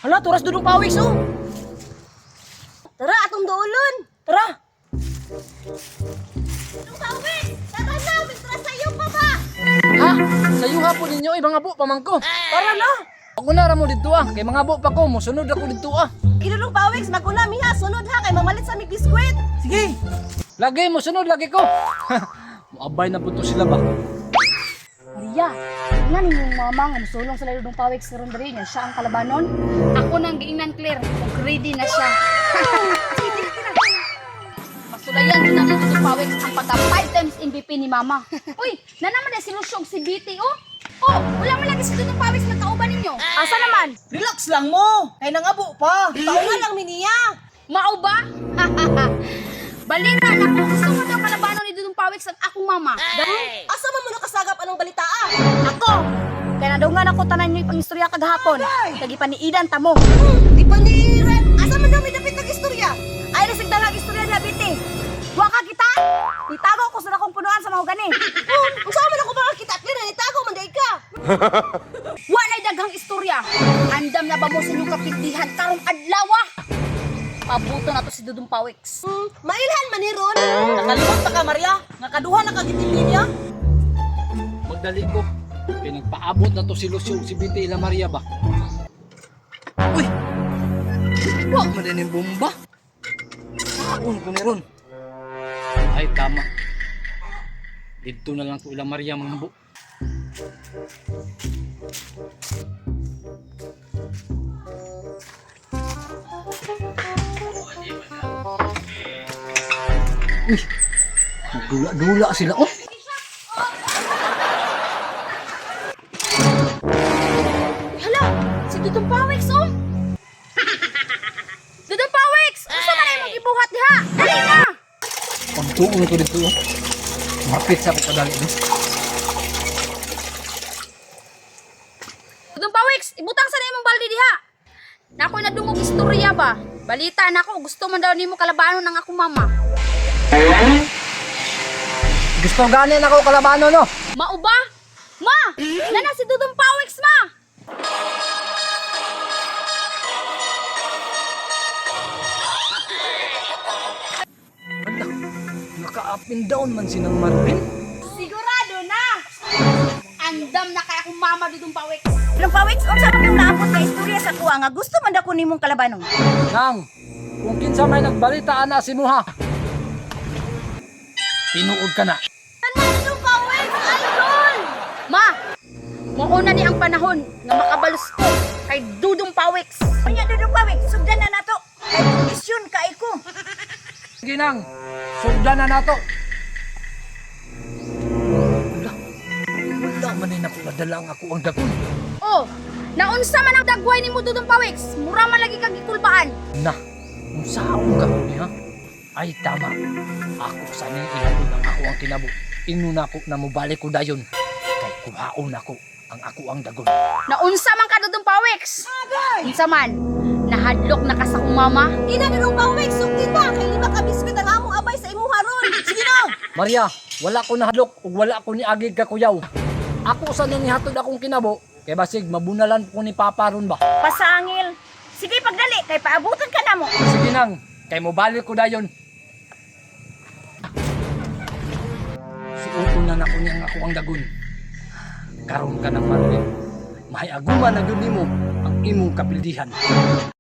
Hala, turas Dudong Pawis oh. Tara, atong duolon. Tara. Dudong Pawis, tara na, mitra sayo pa ba? Ha? Sayo ha po ninyo, ibang abo pamangko. Tara na. Ako na ra mo dito ah, kay mga abo pa ko, mosunod ako dito ah. Dudong Pawis, maguna mi ha, sunod ha kay mamalit sa mig biskwit. Sige. Lagi mosunod lagi ko. Moabay na po to sila ba? Maria, tingnan ninyong mama nga musulong sa Dudong Pawis karon diri niya siya ang kalabanon. Ako nang giingnan Claire, ug ready na siya. Masulayan din na ni Dudong Pawis ang pagka 5 times MVP ni mama. Uy, nanaman na si Lucio ug si BT oh. Oh, wala man lagi si Dudong Pawis nga kauban ninyo. Asa naman? Relax lang mo. Kay nangabo pa. Taungan lang mi niya. Mao ba? Balita na kung gusto mo daw kalabanon ni Dudong Pawis ang akong mama. Asa man mo nakasagap anong balita ah? Ako! Kaya nadungan ako tanan niyo ipang istorya kagahapon. Kag ipaniidan ta mo. Di pa niiran. Asa man daw may dapit ng istorya? Ay nasig dalag istorya na biti. Wa ka kita. Nitago ko sa akong punuan sa mahogani. Unsa man ako makakita Claire, nitago man day ka. Walay daghang istorya. Andam na ba mo sa inyong kapigdihan karong adlaw? Ah? Pabuto na to si Dudong Pawix. Mailhan man ni Ron. Nakalimot pa ka, Maria. Nga kaduha na kagitin niya. Magdali ko. Pinagpaabot na to si Lucio ug si BT ila Maria ba? Uy! Wa man din yung bomba. Saon ko ni ron? Ay tama. Didto na lang to ila Maria mga bu. Uy! Nagdula-dula sila oh. Hala, si Dudong Pawix oh. Dudong Pawix, unsa man ay imong gibuhat diha? Dali na. Pagtuon ko dito. Oh. Mapit sa ako kadali. No? Dudong Pawix, ibutang sa imong balde diha. Nako nadungog istorya ba? Balita nako gusto man daw nimo kalabanon ng akong mama. Gusto gani na ako kalabano no. Mao ba? Ma, nana si Dudong Pawix ma. Ala, naka-up and down man sinang Marvin. Sigurado na. Andam na kay akong mama Dudong Pawix. Dudong Pawis, unsa man yung naabot nga istorya sa kuha nga gusto man dako nimong kalabanon? Nang, kung kinsa may nagbalita ana si Muha. Tinuod ka na. Dudong Pawis, idol. Ma, mauna ni ang panahon nga makabalos ko kay Dudong Pawix. Unya Dudong Pawis, sugdan na nato. Kay kondisyon kay ko. Sige nang, sugdan na nato. Wala, wala man ay naku nadala ang ako ang dagon. Oh, naunsa man ang dagway nimo Dudong Pawix? Mura man lagi kag gikulbaan. Na, unsaon ka ni ha? Ay tama. Ako sa ning ihatod ang ako ang kinabo. Ingnon nako na mobalik ko dayon. Kay kuhaon nako ang ako ang dagon. Naunsa man ka Dudong Pawix? Unsa man? Nahadlok na ka sa akong mama? Ina Dudong Pawis, sugdi na kay lima ka biskwit ang among abay sa imuha ron. Sige na. Maria, wala ko nahadlok ug wala ko ni agig kakuyaw. Ako sa ning nihatod akong kinabo kay basig mabunalan ko ni Papa ron ba. Pasangil. Sige pagdali kay paabuton ka namo. Sige nang, kay mobalik ko dayon. Suoton na nako niyang ako ang dagon. Karon ka ng Marvin. Mahiaguma na gyud nimo ang imong kapildihan.